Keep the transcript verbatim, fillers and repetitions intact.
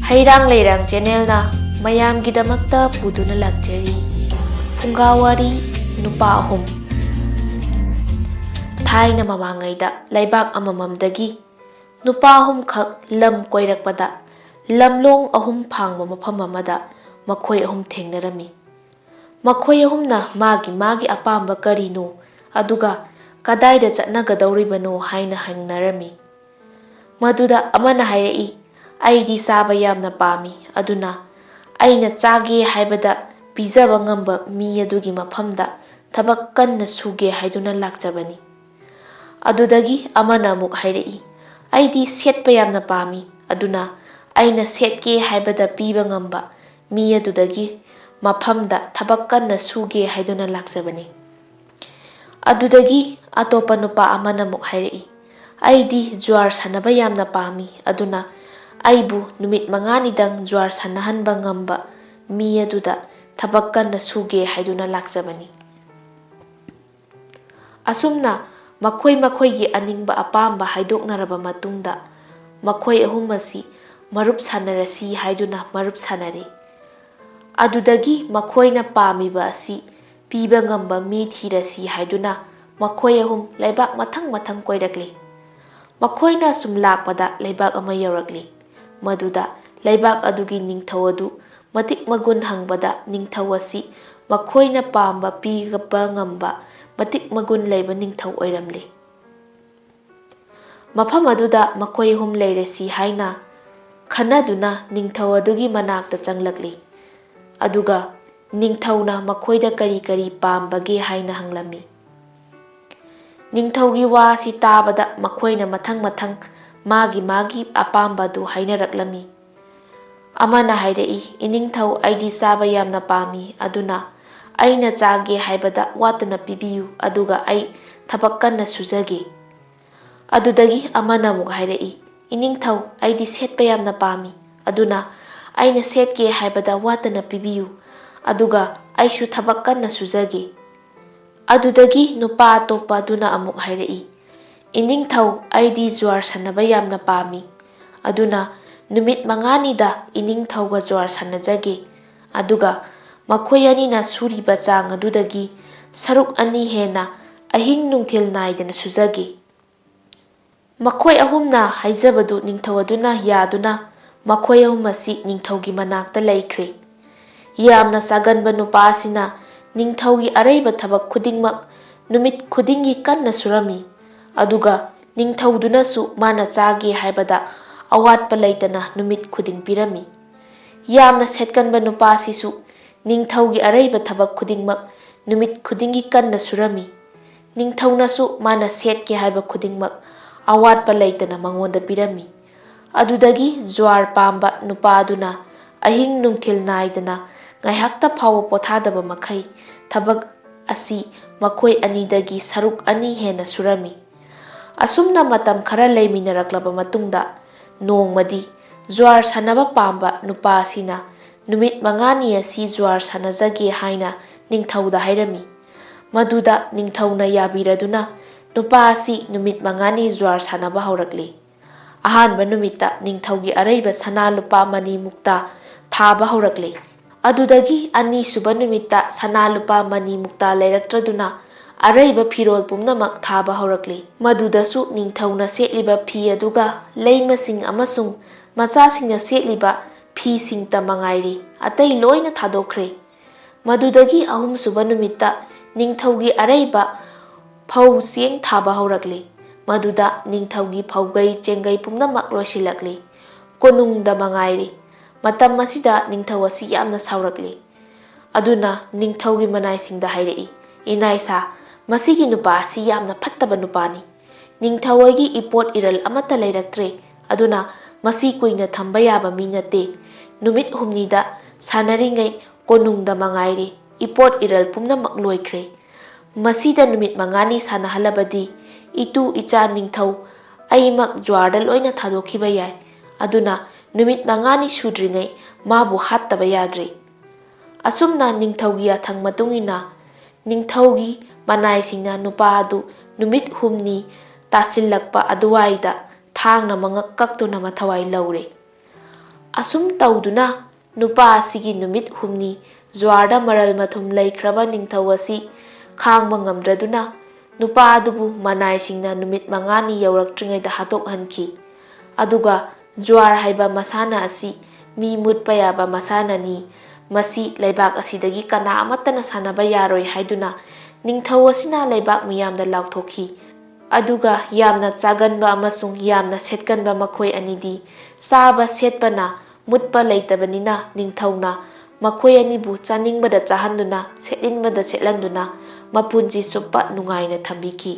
ꯍꯩꯔꯥꯡ ꯂꯩꯔꯥꯡ ꯆꯦꯅꯦꯜꯅ ꯃꯌꯥꯝꯒꯤꯗꯃꯛꯇ ꯄꯨꯗꯨꯅ ꯂꯥꯛꯆꯔꯤ꯫ ꯐꯨꯡꯒꯥ ꯋꯥꯔꯤ, ꯅꯨꯄꯥ ꯑꯍꯨꯝ꯫ ꯊꯥꯏꯅ ꯃꯃꯥꯡꯉꯩꯗ ꯂꯩꯕꯥꯛ ꯑꯃꯃꯝꯗꯒꯤ ꯅꯨꯄꯥ ꯑꯍꯨꯝꯈꯛ ꯂꯝ ꯀꯣꯏꯔꯛꯄꯗ, ꯂꯝꯂꯣꯡ ꯑꯍꯨꯝ ꯐꯥꯡꯕ ꯃꯐꯝ ꯑꯃꯗ ꯃꯈꯣꯏ ꯑꯍꯨꯝ ꯊꯦꯡꯅꯔꯝꯃꯤ꯫ ꯃꯈꯣꯏ ꯑꯍꯨꯝꯅ ꯃꯥꯒꯤ ꯃꯥꯒꯤ ꯑꯄꯥꯝꯕ ꯀꯔꯤꯅꯣ, ꯑꯗꯨꯒ ꯀꯗꯥꯏꯗ ꯆꯠꯅꯒꯗꯧꯔꯤꯕꯅꯣ ꯍꯥꯏꯅ ꯍꯪꯅꯔꯝꯃꯤ꯫ ꯃꯗꯨꯗ ꯑꯃꯅ ꯍꯥꯏꯔꯛꯏ, "ꯑꯩꯗꯤ ꯆꯥꯕ ꯌꯥꯝꯅ ꯄꯥꯝꯃꯤ, ꯑꯗꯨꯅ ꯑꯩꯅ ꯆꯥꯒꯦ ꯍꯥꯏꯕꯗ ꯄꯤꯖꯕ ꯉꯝꯕ ꯃꯤ ꯑꯗꯨꯒꯤ ꯃꯐꯝꯗ ꯊꯕꯛ ꯀꯟꯅ ꯁꯨꯒꯦ ꯍꯥꯏꯗꯨꯅ ꯂꯥꯛꯆꯕꯅꯤ꯫" ꯑꯗꯨꯗꯒꯤ ꯑꯃꯅ ꯑꯃꯨꯛ ꯍꯥꯏꯔꯛꯏ, "ꯑꯩꯗꯤ ꯁꯦꯠꯄ ꯌꯥꯝꯅ ꯄꯥꯝꯃꯤ, ꯑꯗꯨꯅ ꯑꯩꯅ ꯁꯦꯠꯀꯦ ꯍꯥꯏꯕꯗ ꯄꯤꯕ ꯉꯝꯕ ꯃꯤ ꯑꯗꯨꯗꯒꯤ ꯃꯐꯝꯗ ꯊꯕꯛ ꯀꯟꯅ ꯁꯨꯒꯦ ꯍꯥꯏꯗꯨꯅ ꯂꯥꯛꯆꯕꯅꯤ꯫" ꯑꯗꯨꯗꯒꯤ ꯑꯇꯣꯞꯄ ꯅꯨꯄꯥ ꯑꯃꯅ ꯑꯃꯨꯛ ꯍꯥꯏꯔꯛꯏ, "ꯑꯩꯗꯤ ꯖꯨꯋꯥꯔ ꯁꯥꯟꯅꯕ ꯌꯥꯝꯅ ꯄꯥꯝꯃꯤ, ꯑꯗꯨꯅ ꯑꯩꯕꯨ ꯅꯨꯃꯤꯠ ꯃꯉꯥꯅꯤꯗꯪ ꯖꯨꯋꯥꯔ ꯁꯥꯟꯅꯍꯟꯕ ꯉꯝꯕ ꯃꯤ ꯑꯗꯨꯗ ꯊꯕꯛ ꯀꯟꯅ ꯁꯨꯒꯦ ꯍꯥꯏꯗꯨꯅ ꯂꯥꯛꯆꯕꯅꯤ꯫" ꯑꯁꯨꯝꯅ ꯃꯈꯣꯏ ꯃꯈꯣꯏꯒꯤ ꯑꯅꯤꯡꯕ ꯑꯄꯥꯝꯕ ꯍꯥꯏꯗꯣꯛꯅꯔꯕ ꯃꯇꯨꯡꯗ, ꯃꯈꯣꯏ ꯑꯍꯨꯝ ꯑꯁꯤ ꯃꯔꯨꯞ ꯁꯥꯟꯅꯔꯁꯤ ꯍꯥꯏꯗꯨꯅ ꯃꯔꯨꯞ ꯁꯥꯟꯅꯔꯦ꯫ ꯑꯗꯨꯗꯒꯤ ꯃꯈꯣꯏꯅ ꯄꯥꯝꯃꯤꯕ ꯑꯁꯤ ꯄꯤꯕ ꯉꯝꯕ ꯃꯤ ꯊꯤꯔꯁꯤ ꯍꯥꯏꯗꯨꯅ ꯃꯈꯣꯏ ꯑꯍꯨꯝ ꯂꯩꯕꯥꯛ ꯃꯊꯪ ꯃꯊꯪ ꯀꯣꯏꯔꯛꯂꯤ꯫ ꯃꯈꯣꯏꯅ ꯁꯨꯝ ꯂꯥꯛꯄꯗ ꯂꯩꯕꯥꯛ ꯑꯃ ꯌꯧꯔꯛꯂꯤ꯫ ꯃꯗꯨꯗ ꯂꯩꯕꯥꯛ ꯑꯗꯨꯒꯤ ꯅꯤꯡꯊꯧ ꯑꯗꯨ ꯃꯇꯤꯛ ꯃꯒꯨꯟ ꯍꯪꯕꯗ, ꯅꯤꯡꯊꯧ ꯑꯁꯤ ꯃꯈꯣꯏꯅ ꯄꯥꯝꯕ ꯄꯤꯕ ꯉꯝꯕ ꯃꯇꯤꯛ ꯃꯒꯨꯟ ꯂꯩꯕ ꯅꯤꯡꯊꯧ ꯑꯣꯏꯔꯝꯂꯤ꯫ ꯃꯐꯝ ꯑꯗꯨꯗ ꯃꯈꯣꯏ ꯑꯍꯨꯝ ꯂꯩꯔꯁꯤ ꯍꯥꯏꯅ ꯈꯟꯅꯗꯨꯅ ꯅꯤꯡꯊꯧ ꯑꯗꯨꯒꯤ ꯃꯅꯥꯛꯇ ꯆꯪꯂꯛꯂꯤ꯫ ꯑꯗꯨꯒ ꯅꯤꯡꯊꯧꯅ ꯃꯈꯣꯏꯗ ꯀꯔꯤ ꯀꯔꯤ ꯄꯥꯝꯕꯒꯦ ꯍꯥꯏꯅ ꯍꯪꯂꯝꯃꯤ꯫ ꯅꯤꯡꯊꯧꯒꯤ ꯋꯥ ꯑꯁꯤ ꯇꯥꯕꯗ ꯃꯈꯣꯏꯅ ꯃꯊꯪ ꯃꯊꯪ ꯃꯥꯒꯤ ꯃꯥꯒꯤ ꯑꯄꯥꯝꯕ ꯑꯗꯨ ꯍꯥꯏꯅꯔꯛꯂꯝꯃꯤ꯫ ꯑꯃꯅ ꯍꯥꯏꯔꯛꯏ, "ꯏꯅꯤꯡꯊꯧ, ꯑꯩꯗꯤ ꯆꯥꯕ ꯌꯥꯝꯅ ꯄꯥꯝꯃꯤ, ꯑꯗꯨꯅ ꯑꯩꯅ ꯆꯥꯒꯦ ꯍꯥꯏꯕꯗ ꯋꯥꯠꯇꯅ ꯄꯤꯕꯤꯌꯨ, ꯑꯗꯨꯒ ꯑꯩ ꯊꯕꯛ ꯀꯟꯅ ꯁꯨꯖꯒꯦ꯫" ꯑꯗꯨꯗꯒꯤ ꯑꯃꯅ ꯑꯃꯨꯛ ꯍꯥꯏꯔꯛꯏ, "ꯏꯅꯤꯡꯊꯧ, ꯑꯩꯗꯤ ꯁꯦꯠꯄ ꯌꯥꯝꯅ ꯄꯥꯝꯃꯤ, ꯑꯗꯨꯅ ꯑꯩꯅ ꯁꯦꯠꯀꯦ ꯍꯥꯏꯕꯗ ꯋꯥꯠꯇꯅ ꯄꯤꯕꯤꯌꯨ, ꯑꯗꯨꯒ ꯑꯩꯁꯨ ꯊꯕꯛ ꯀꯟꯅ ꯁꯨꯖꯒꯦ꯫" ꯑꯗꯨꯗꯒꯤ ꯅꯨꯄꯥ ꯑꯇꯣꯞꯄ ꯑꯗꯨꯅ ꯑꯃꯨꯛ ꯍꯥꯏꯔꯛꯏ, "ꯏꯅꯤꯡꯊꯧ, ꯑꯩꯗꯤ ꯖꯨꯋꯥꯔ ꯁꯥꯟꯅꯕ ꯌꯥꯝꯅ ꯄꯥꯝꯃꯤ, ꯑꯗꯨꯅ ꯅꯨꯃꯤꯠ ꯃꯉꯥꯅꯤꯗ ꯏꯅꯤꯡꯊꯧꯒ ꯖ꯭ꯋꯥꯔ ꯁꯥꯟꯅꯖꯒꯦ, ꯑꯗꯨꯒ ꯃꯈꯣꯏ ꯑꯅꯤꯅ ꯁꯨꯔꯤꯕ ꯆꯥꯡ ꯑꯗꯨꯗꯒꯤ ꯁꯔꯨꯛ ꯑꯅꯤ ꯍꯦꯟꯅ ꯑꯍꯤꯡ ꯅꯨꯡꯊꯤꯜ ꯅꯥꯏꯗꯅ ꯁꯨꯖꯒꯦ꯫ ꯃꯈꯣꯏ ꯑꯍꯨꯝꯅ ꯍꯥꯏꯖꯕꯗꯨ ꯅꯤꯡꯊꯧ ꯑꯗꯨꯅ ꯌꯥꯗꯨꯅ ꯃꯈꯣꯏ ꯑꯍꯨꯝ ꯑꯁꯤ ꯅꯤꯡꯊꯧꯒꯤ ꯃꯅꯥꯛꯇ ꯂꯩꯈ꯭ꯔꯦ꯫ ꯌꯥꯝꯅ ꯆꯥꯒꯟꯕ ꯅꯨꯄꯥ ꯑꯁꯤꯅ ꯅꯤꯡꯊꯧꯒꯤ ꯑꯔꯩꯕ ꯊꯕꯛ ꯈꯨꯗꯤꯡꯃꯛ ꯅꯨꯃꯤꯠ ꯈꯨꯗꯤꯡꯒꯤ ꯀꯟꯅ ꯁꯨꯔꯝꯃꯤ, ꯑꯗꯨꯒ ꯅꯤꯡꯊꯧꯗꯨꯅꯁꯨ ꯃꯥꯅ ꯆꯥꯒꯦ ꯍꯥꯏꯕꯗ ꯑꯋꯥꯠꯄ ꯂꯩꯇꯅ ꯅꯨꯃꯤꯠ ꯈꯨꯗꯤꯡ ꯄꯤꯔꯝꯃꯤ꯫ ꯌꯥꯝꯅ ꯁꯦꯠꯀꯟꯕ ꯅꯨꯄꯥ ꯑꯁꯤꯁꯨ ꯅꯤꯡꯊꯧꯒꯤ ꯑꯔꯩꯕ ꯊꯕꯛ ꯈꯨꯗꯤꯡꯃꯛ ꯅꯨꯃꯤꯠ ꯈꯨꯗꯤꯡꯒꯤ ꯀꯟꯅ ꯁꯨꯔꯝꯃꯤ꯫ ꯅꯤꯡꯊꯧꯅꯁꯨ ꯃꯥꯅ ꯁꯦꯠꯀꯦ ꯍꯥꯏꯕ ꯈꯨꯗꯤꯡꯃꯛ ꯑꯋꯥꯠꯄ ꯂꯩꯇꯅ ꯃꯉꯣꯟꯗ ꯄꯤꯔꯝꯃꯤ꯫ ꯑꯗꯨꯗꯒꯤ ꯖ꯭ꯋꯥꯔ ꯄꯥꯝꯕ ꯅꯨꯄꯥ ꯑꯗꯨꯅ ꯑꯍꯤꯡ ꯅꯨꯡꯊꯤꯜ ꯅꯥꯏꯗꯅ ꯉꯥꯏꯍꯥꯛꯇ ꯐꯥꯎꯕ ꯄꯣꯊꯥꯗꯕ ꯃꯈꯩ ꯊꯕꯛ ꯑꯁꯤ ꯃꯈꯣꯏ ꯑꯅꯤꯗꯒꯤ ꯁꯔꯨꯛ ꯑꯅꯤ ꯍꯦꯟꯅ ꯁꯨꯔꯝꯃꯤ꯫ ꯑꯁꯨꯝꯅ ꯃꯇꯝ ꯈꯔ ꯂꯩꯃꯤꯟꯅꯔꯛꯂꯕ ꯃꯇꯨꯡꯗ, ꯅꯣꯡꯃꯗꯤ ꯖ꯭ꯋꯥꯔ ꯁꯥꯟꯅꯕ ꯄꯥꯝꯕ ꯅꯨꯄꯥ ꯑꯁꯤꯅ ꯅꯨꯃꯤꯠ ꯃꯉꯥꯅꯤ ꯑꯁꯤ ꯖ꯭ꯋꯥꯔ ꯁꯥꯟꯅꯖꯒꯦ ꯍꯥꯏꯅ ꯅꯤꯡꯊꯧꯗ ꯍꯥꯏꯔꯝꯃꯤ꯫ ꯃꯗꯨꯗ ꯅꯤꯡꯊꯧꯅ ꯌꯥꯕꯤꯔꯗꯨꯅ ꯅꯨꯄꯥ ꯑꯁꯤ ꯅꯨꯃꯤꯠ ꯃꯉꯥꯅꯤ ꯖ꯭ꯋꯥꯔ ꯁꯥꯟꯅꯕ ꯍꯧꯔꯛꯂꯤ꯫ ꯑꯍꯥꯟꯕ ꯅꯨꯃꯤꯠꯇ ꯅꯤꯡꯊꯧꯒꯤ ꯑꯔꯩꯕ ꯁꯅꯥ ꯂꯨꯄꯥ ꯃꯅꯤ ꯃꯨꯛꯇ ꯊꯥꯕ ꯍꯧꯔꯛꯂꯤ꯫ ꯑꯗꯨꯗꯒꯤ ꯑꯅꯤꯁꯨꯕ ꯅꯨꯃꯤꯠꯇ ꯁꯅꯥ ꯂꯨꯄꯥ ꯃꯅꯤ ꯃꯨꯛꯇ ꯂꯩꯔꯛꯇ꯭ꯔꯗꯨꯅ ꯑꯔꯩꯕ ꯐꯤꯔꯣꯜ ꯄꯨꯝꯅꯃꯛ ꯊꯥꯕ ꯍꯧꯔꯛꯂꯤ꯫ ꯃꯗꯨꯗꯁꯨ ꯅꯤꯡꯊꯧꯅ ꯁꯦꯠꯂꯤꯕ ꯐꯤ ꯑꯗꯨꯒ ꯂꯩꯃꯁꯤꯡ ꯑꯃꯁꯨꯡ ꯃꯆꯥꯁꯤꯡꯅ ꯁꯦꯠꯂꯤꯕ ꯐꯤꯁꯤꯡꯇ ꯃꯉꯥꯏꯔꯤ, ꯑꯇꯩ ꯂꯣꯏꯅ ꯊꯥꯗꯣꯛꯈ꯭ꯔꯦ꯫ ꯃꯗꯨꯗꯒꯤ ꯑꯍꯨꯝꯁꯨꯕ ꯅꯨꯃꯤꯠꯇ ꯅꯤꯡꯊꯧꯒꯤ ꯑꯔꯩꯕ ꯐꯧ ꯆꯦꯡ ꯊꯥꯕ ꯍꯧꯔꯛꯂꯤ꯫ ꯃꯗꯨꯗ ꯅꯤꯡꯊꯧꯒꯤ ꯐꯧꯒꯩ ꯆꯦꯡꯒꯩ ꯄꯨꯝꯅꯃꯛ ꯂꯣꯏꯁꯤꯜꯂꯛꯂꯤ꯫ ꯀꯣꯅꯨꯡꯗ ꯃꯉꯥꯏꯔꯤ꯫ ꯃꯇꯝ ꯑꯁꯤꯗ ꯅꯤꯡꯊꯧ ꯑꯁꯤ ꯌꯥꯝꯅ ꯁꯥꯎꯔꯛꯂꯤ꯫ ꯑꯗꯨꯅ ꯅꯤꯡꯊꯧꯒꯤ ꯃꯅꯥꯏꯁꯤꯡꯗ ꯍꯥꯏꯔꯛꯏ, "ꯏꯅꯥꯏꯁꯥ, ꯃꯁꯤꯒꯤ ꯅꯨꯄꯥ ꯑꯁꯤ ꯌꯥꯝꯅ ꯐꯠꯇꯕ ꯅꯨꯄꯥꯅꯤ꯫ ꯅꯤꯡꯊꯧ ꯑꯩꯒꯤ ꯏꯄꯣꯠ ꯏꯔꯜ ꯑꯃꯠꯇ ꯂꯩꯔꯛꯇ꯭ꯔꯦ, ꯑꯗꯨꯅ ꯃꯁꯤ ꯀꯨꯏꯅ ꯊꯝꯕ ꯌꯥꯕ ꯃꯤ ꯅꯠꯇꯦ꯫ ꯅꯨꯃꯤꯠ ꯍꯨꯝꯅꯤꯗ ꯁꯥꯟꯅꯔꯤꯉꯩ ꯀꯣꯅꯨꯡꯗ ꯃꯉꯥꯏꯔꯦ, ꯏꯄꯣꯠ ꯏꯔꯜ ꯄꯨꯝꯅꯃꯛ ꯂꯣꯏꯈ꯭ꯔꯦ꯫ ꯃꯁꯤꯗ ꯅꯨꯃꯤꯠ ꯃꯉꯥꯅꯤ ꯁꯥꯟꯅꯍꯜꯂꯕꯗꯤ ꯏꯇꯨ ꯏꯆꯥ ꯅꯤꯡꯊꯧ ꯑꯩꯃꯛ ꯖ꯭ꯋꯥꯔꯗ ꯂꯣꯏꯅ ꯊꯥꯗꯣꯛꯈꯤꯕ ꯌꯥꯏ꯫ ꯑꯗꯨꯅ ꯅꯨꯃꯤꯠ ꯃꯉꯥꯅꯤ ꯁꯨꯗ꯭ꯔꯤꯉꯩ ꯃꯥꯕꯨ ꯍꯥꯠꯇꯕ ꯌꯥꯗ꯭ꯔꯦ꯫" ꯑꯁꯨꯝꯅ ꯅꯤꯡꯊꯧꯒꯤ ꯌꯥꯊꯪ ꯃꯇꯨꯡ ꯏꯟꯅ ꯅꯤꯡꯊꯧꯒꯤ ꯃꯅꯥꯏꯁꯤꯡꯅ ꯅꯨꯄꯥ ꯑꯗꯨ ꯅꯨꯃꯤꯠ ꯍꯨꯝꯅꯤ ꯇꯥꯁꯤꯜꯂꯛꯄ ꯑꯗꯨꯋꯥꯏꯗ ꯊꯥꯡꯅ ꯃꯉꯛ ꯀꯛꯇꯨꯅ ꯃꯊꯋꯥꯏ ꯂꯧꯔꯦ꯫ ꯑꯁꯨꯝ ꯇꯧꯗꯨꯅ ꯅꯨꯄꯥ ꯑꯁꯤꯒꯤ ꯅꯨꯃꯤꯠ ꯍꯨꯝꯅꯤ ꯖ꯭ꯋꯥꯔꯗ ꯃꯔꯜ ꯃꯊꯨꯝ ꯂꯩꯈ꯭ꯔꯕ ꯅꯤꯡꯊꯧ ꯑꯁꯤ ꯈꯥꯡꯕ ꯉꯝꯗ꯭ꯔꯗꯨꯅ ꯅꯨꯄꯥ ꯑꯗꯨꯕꯨ ꯃꯅꯥꯏꯁꯤꯡꯅ ꯅꯨꯃꯤꯠ ꯃꯉꯥꯅꯤ ꯌꯧꯔꯛꯇ꯭ꯔꯤꯉꯩꯗ ꯍꯥꯠꯇꯣꯛꯍꯟꯈꯤ꯫ ꯑꯗꯨꯒ ꯖ꯭ꯋꯥꯔ ꯍꯥꯏꯕ ꯃꯁꯥꯟꯅ ꯑꯁꯤ ꯃꯤ ꯃꯨꯠꯄ ꯌꯥꯕ ꯃꯁꯥꯟꯅꯅꯤ꯫ ꯃꯁꯤ ꯂꯩꯕꯥꯛ ꯑꯁꯤꯗꯒꯤ ꯀꯅꯥ ꯑꯃꯠꯇꯅ ꯁꯥꯟꯅꯕ ꯌꯥꯔꯣꯏ ꯍꯥꯏꯗꯨꯅ ꯅꯤꯡꯊꯧ ꯑꯁꯤꯅ ꯂꯩꯕꯥꯛ ꯃꯤꯌꯥꯝꯗ ꯂꯥꯎꯊꯣꯛꯈꯤ꯫ ꯑꯗꯨꯒ ꯌꯥꯝꯅ ꯆꯥꯒꯟꯕ ꯑꯃꯁꯨꯡ ꯌꯥꯝꯅ ꯁꯦꯠꯀꯟꯕ ꯃꯈꯣꯏ ꯑꯅꯤꯗꯤ ꯆꯥꯕ ꯁꯦꯠꯄꯅ ꯃꯨꯠꯄ ꯂꯩꯇꯕꯅꯤꯅ ꯅꯤꯡꯊꯧꯅ ꯃꯈꯣꯏ ꯑꯅꯤꯕꯨ ꯆꯥꯅꯤꯡꯕꯗ ꯆꯥꯍꯟꯗꯨꯅ ꯁꯦꯠꯅꯤꯡꯕꯗ ꯁꯦꯠꯍꯟꯗꯨꯅ ꯃꯄꯨꯟꯁꯤ ꯆꯨꯞꯄ ꯅꯨꯡꯉꯥꯏꯅ ꯊꯝꯕꯤꯈꯤ꯫